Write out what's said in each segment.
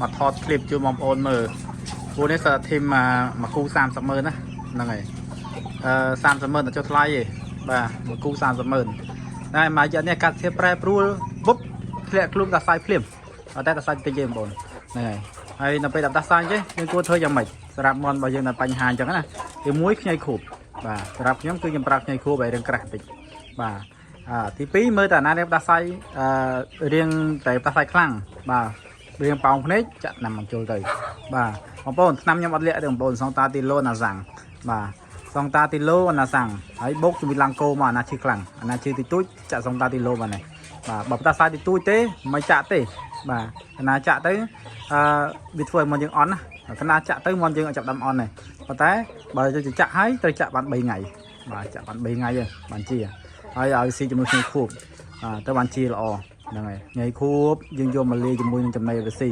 មកថតคลิปជូនបងប្អូនមើលគូនេះសិតធីមមកគូ30ម៉ឺនណាហ្នឹងហើយអឺ30ម៉ឺនតែចុះថ្លៃទេបាទមកគូ30ម៉ឺនតែមួយរយៈនេះកាត់ធៀបប្រែប្រួលវុបធ្លាក់ខ្លួនដាសាយភ្លាមអត់តែដាសាយតិចទេបងប្អូនហ្នឹងហើយហើយនៅពេលដាសាយចេះយើងគួរធ្វើយ៉ាងម៉េចសម្រាប់មន់របស់យើងនៅបញ្ហាអញ្ចឹងណាទីមួយខ្ញីខូបបាទសម្រាប់ខ្ញុំគឺខ្ញុំប្រើខ្ញីខូបឲ្យរឿងក្រាស់បន្តិចបាទ អាទី2មើលតែអាណារៀងផ្ដាសាយអឺរៀងតែផ្ដាសាយខ្លាំងបាទរៀងប៉ោងភ្នែកចាក់ថ្នាំមកជុលទៅបាទបងប្អូនថ្នាំខ្ញុំអត់លាក់ទេបងប្អូនសងតាទីឡូណាសាំងបាទសងតាទីឡូណាសាំងហើយបុកជាមួយឡាំងគោមកអាណាឈឺខ្លាំងអាណាឈឺទីទូចចាក់សងតាទីឡូបាទនេះបាទបើផ្ដាសាយទីទូចទេមិនចាក់ទេបាទអាណាចាក់ទៅអឺវាធ្វើឲ្យមាត់យើងអន់ណាកណាចាក់ទៅមាត់យើងអត់ចាប់ដាំអន់ទេប៉ុន្តែបើយើងចាក់ហើយត្រូវចាក់បាន3ថ្ងៃបាទចាក់បាន3ថ្ងៃហើយបានជា ហើយឲ្យស៊ីជាមួយគ្នាខួបបាទទៅបានជាល្អហ្នឹងហើយញ៉ៃខួបយើងយកមកលាយជាមួយនឹងចំណីឲ្យវាស៊ី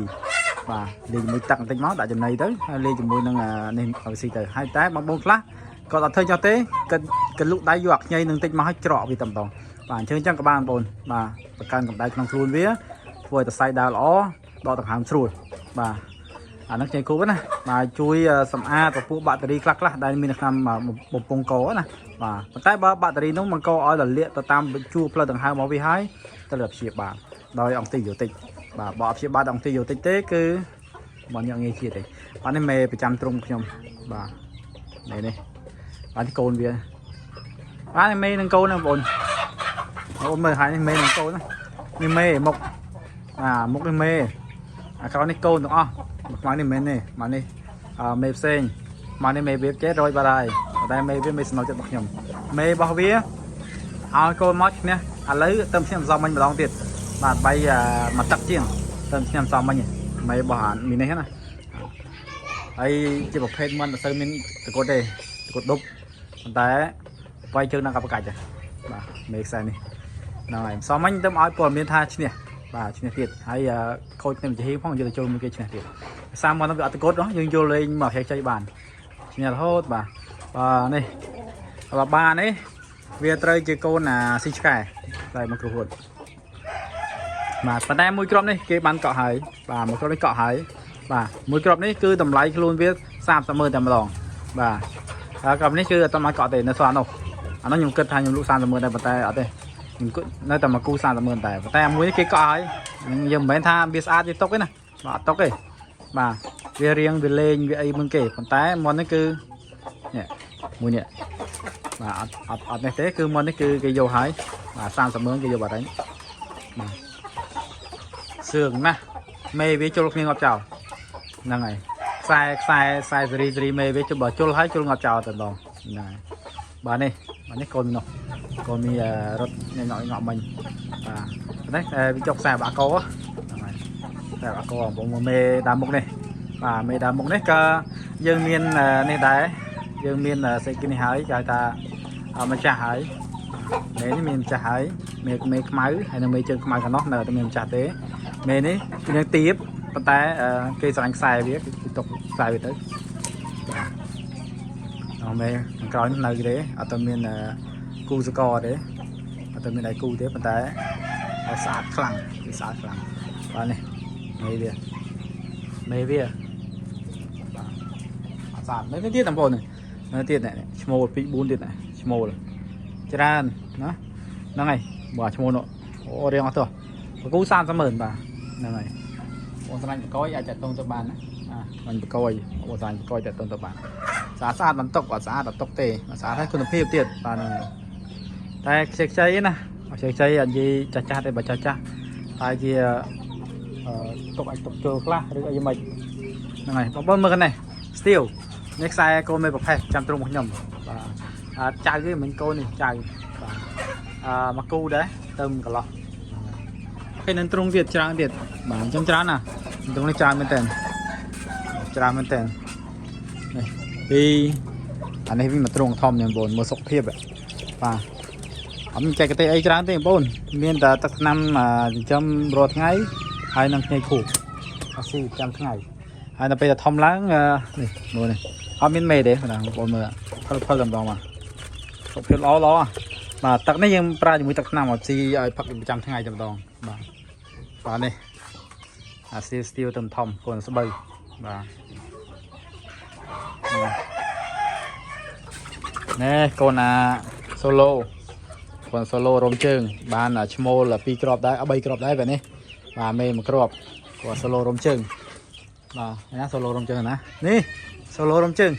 បាទលាយជាមួយទឹកបន្តិចមកដាក់ចំណីទៅហើយលាយជាមួយនឹងអានេះឲ្យវាស៊ីទៅហើយតែបងប្អូនខ្លះគាត់អត់ធ្វើចោះទេគាត់គាត់លូកដៃយកអាខ្ញីនឹងតិចមកឲ្យច្រកវាតែម្ដងបាទអញ្ចឹងអញ្ចឹងក៏បានបងប្អូនបាទបង្កើនកម្ដៅក្នុងខ្លួនវាធ្វើឲ្យសរសៃដើរល្អដកដង្ហើមស្រួលបាទអាហ្នឹងខ្ញីខួបណាបាទជួយសម្អាតពពួកបាក់តេរីខ្លះៗដែលមាននៅក្នុងបំពង់កណា បាទប៉ុន្តែបើបាក់តេរីនោះបង្កឲ្យរលាកទៅតាមជួរផ្លូវដង្ហើមមកវាហើយទៅលើព្យាបាលដោយអង់ទីយ៉ូទិកបាទបើអត់ព្យាបាលដោយអង់ទីយ៉ូទិកទេគឺមកញ៉ាំងាយជាតិទេបាទនេះមេប្រចាំទ្រុងខ្ញុំបាទនេះនេះបាទនេះកូនវាបាទនេះមេនឹងកូនណាបងប្អូនបងប្អូនមើលហើយនេះមេនឹងកូនណានេះមេមុខអាមុខនេះមេអាក្រោយនេះកូនទាំងអស់ខ្មៅនេះមិនមែនទេបាទនេះអឺមេផ្សេងមកនេះមេវាចេះរយបាត់ហើយប៉ុន្តែមេវាមេសំណូកចិត្តរបស់ខ្ញុំមេរបស់វាឲ្យកូនមកឈ្នះឥឡូវទៅខ្ញុំសំមិញម្ដងទៀតបាទបីមួយទឹកជាងទៅខ្ញុំសំមិញមេរបស់អាមីនេះណាហើយជាប្រភេទមិនសូវមានតកត់ទេតកត់ដប់ប៉ុន្តែវាយជើងនឹងកបកាច់បាទមេខ្សែនេះហ្នឹងហើយសំមិញទៅឲ្យព័ត៌មានថាឈ្នះបាទឈ្នះទៀតហើយខូចខ្ញុំជាហ៊ីផងយកទៅចូលមួយគេឈ្នះទៀតសាមមកនោះវាអត់តកត់យើងយល់លេងមកខ្ចីបានឈ្នះរហូតបាទបាទនេះបាបានេះវាត្រូវជាកូនអាស៊ីឆ្កែតែមកគ្រោះហួតបាទប៉ុន្តែមួយគ្រាប់នេះគេបានកក់ហើយបាទមួយគ្រាប់នេះកក់ហើយបាទមួយគ្រាប់នេះគឺតម្លៃខ្លួនវា30ម៉ឺនតែម្ដងបាទហើយគ្រាប់នេះគឺអត់បានកក់ទេនៅសល់នោះអានោះខ្ញុំគិតថាខ្ញុំលក់30ម៉ឺនដែរប៉ុន្តែអត់ទេខ្ញុំគិតនៅតែមកគូ30ម៉ឺនតែប៉ុន្តែមួយនេះគេកក់ហើយយើងមិនមែនថាវាស្អាតវាទុកទេណាបាទអត់ទុកទេបាទវារៀងវាលេងវាអីមុនគេប៉ុន្តែមុននេះគឺនេះមួយនេះបាទអត់អត់អត់នេះទេគឺមុននេះគឺគេយកហើយបាទ30ម៉ឺនគេយកបាត់ហើយបាទសឿងណាស់មេវាជុលគ្នាងាប់ចោលហ្នឹងហើយខ្សែខ្សែខ្សែសេរីសេរីមេវាជុលបើជុលហើយជុលងាប់ចោលតែម្ដងហ្នឹងហើយបាទនេះបាទនេះកូនមីនោះកូនមីរត់ញ៉ក់ញ៉ក់មិញបាទនេះវាចុកខ្សែបាក់កហ្នឹងហើយខ្សែបាក់កបងមេដើមមុខនេះបាទមេដើមមុខនេះក៏យើងមាននេះដែរយើងមានសេគីនេះហើយគេហៅថាម្ចាស់ហើយមេនេះមានម្ចាស់ហើយមេមេខ្មៅហើយនិងមេជើងខ្មៅខាងនោះនៅតែមានម្ចាស់ទេមេនេះគឺនឹងទៀបប៉ុន្តែគេស្រឡាញ់ខ្សែវាគឺទុកខ្សែវាទៅបាទអមេខាងក្រោយនេះនៅទេអត់ទៅមានគូសកទេអត់ទៅមានដៃគូទេប៉ុន្តែស្អាតខ្លាំងវាស្អាតខ្លាំងបាទនេះមេវាមេវាបាទអត់ស្អាតនៅទៀតបងប្អូននៅទៀតនេះឈ្មោល2 4ទៀតណាឈ្មោលច្រើនណាហ្នឹងហើយបាទឈ្មោលនោះអូរៀងអត់ទៅបកគូ30ម៉ឺនបាទហ្នឹងហើយបងស្រឡាញ់បកយអាចតាក់ទងទៅបានណាបាទបកយបងស្រឡាញ់បកយតាក់ទងទៅបានស្អាតស្អាតបន្ទុកអត់ស្អាតអត់ទុកទេស្អាតហើយគុណភាពទៀតបាទហ្នឹងហើយតែខ្ចីខ្ចីណាខ្ចីខ្ចីអត់និយាយចាស់ចាស់ទេបើចាស់ចាស់តែជាអឺទុកអាចទុកចូលខ្លះឬអីមិនហ្នឹងហើយបងប្អូនមើលកនេះស្ទៀវនេះខ្សែកូនមេប្រភេទចាំទ្រង់របស់ខ្ញុំបាទអត់ចៅទេមិនកូននេះចៅបាទអឺមកគូដែរទៅកន្លោះគេនឹងទ្រង់ទៀតច្រើនទៀតបាទអញ្ចឹងច្រើនណាស់ទ្រង់នេះច្រើនមែនតើច្រើនមែនតើនេះពីអានេះវិញមកទ្រង់ធំនេះបងប្អូនមើលសុខភាពបាទអត់មានចែកទេសអីច្រើនទេបងប្អូនមានតែទឹកថ្នាំចិញ្ចឹមរាល់ថ្ងៃហើយនឹងខ្ញីខូបអត់ស៊ីចាំថ្ងៃហើយដល់ពេលតែធំឡើងនេះមើលនេះអត់មានមេទេបងប្អូនមើលផលផលតែម្ដងបាទសុខភាពល្អល្អបាទទឹកនេះយើងប្រើជាមួយទឹកថ្នាំឲ្យស៊ីឲ្យផឹកប្រចាំថ្ងៃតែម្ដងបាទបាទនេះ អាស្ទៀវស្ទៀវទៅធំកូនស្បូវបាទណែកូនអា solo កូន solo រោមជើង បានឈ្មោល2គ្រាប់ដែរ3គ្រាប់ដែរបែបនេះបាទមេមួយគ្រាប់កូន solo រោមជើងបាទណា solo រោមជើងណានេះ solo រោមជើង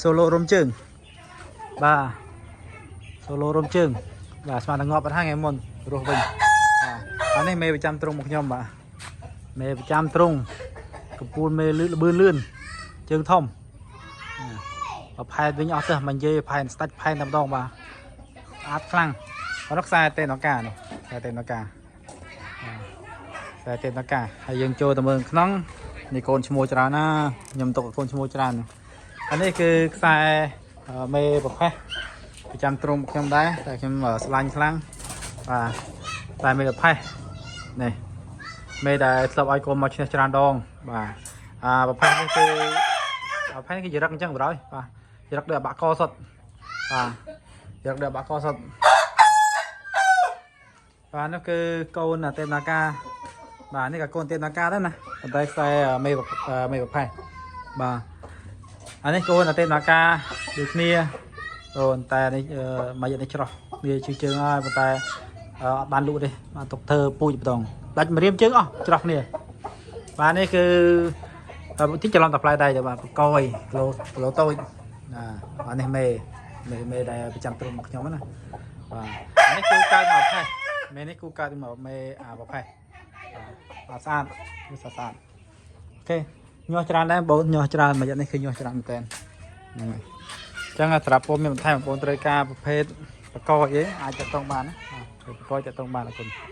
solo រោមជើងបាទ solo រោមជើងបាទស្មានតែងាប់អត់ហើយថ្ងៃមុនរស់វិញបាទអានេះមេប្រចាំទ្រុងរបស់ខ្ញុំបាទមេប្រចាំទ្រុងកំពូលមេលឿនលបឿនលឿនជើងធំបើផែតវិញអស់ទៅមិននិយាយផែនស្ដាច់ផែនតែម្ដងបាទស្អាតខ្លាំងអត់ខ្សែទេនកានេះខ្សែទេនកាខ្សែទេនកាហើយយើងចូលទៅមើលក្នុងនេះកូនឈ្មោះច្រើនណាខ្ញុំទុកកូនឈ្មោះច្រើនអានេះគឺខ្សែមេប្រផេះប្រចាំទ្រុងខ្ញុំដែរតែខ្ញុំស្លាញ់ខ្លាំងបាទតែមេប្រផេះនេះមេដែលធ្លាប់ឲ្យកូនមកឈ្នះច្រើនដងបាទអាប្រផេះនេះគឺប្រផេះនេះគឺចរិតអញ្ចឹងបណ្ដោយបាទចរិតដូចអាបាក់កសុតបាទចរិតដូចអាបាក់កសុតបាទនោះគឺកូនទេមនាការបាទនេះក៏កូនទេមនាការដែរណាប៉ុន្តែខ្សែមេមេប្រផេះបាទអានេះកូនទេមនាការដូចគ្នាអូនតែនេះមកយកនេះច្រោះវាជឿជើងហើយប៉ុន្តែអត់បានលក់ទេបាទទុកធ្វើពូជម្ដងដាច់ម្រាមជើងអស់ច្រោះគ្នាបាទនេះគឺតិចច្រឡំតែផ្លែដៃទៅបាទបកយគីឡូគីឡូតូចណាបាទនេះមេមេមេដែលប្រចាំទ្រុងរបស់ខ្ញុំណាបាទនេះគូកើតមកផេះមេនេះគូកើតមកមេអាប្រផេះបាទស្អាតគឺស្អាត OK ញាស់ច្រើនដែរបងញាស់ច្រើនមួយនេះគឺញាស់ច្រើនមែនតើហ្នឹងហើយចឹងសម្រាប់បងមានបន្ថែមបងត្រូវការប្រភេទបកយអីអាចតាក់ទងបានណាបកយតាក់ទងបានអរគុណ។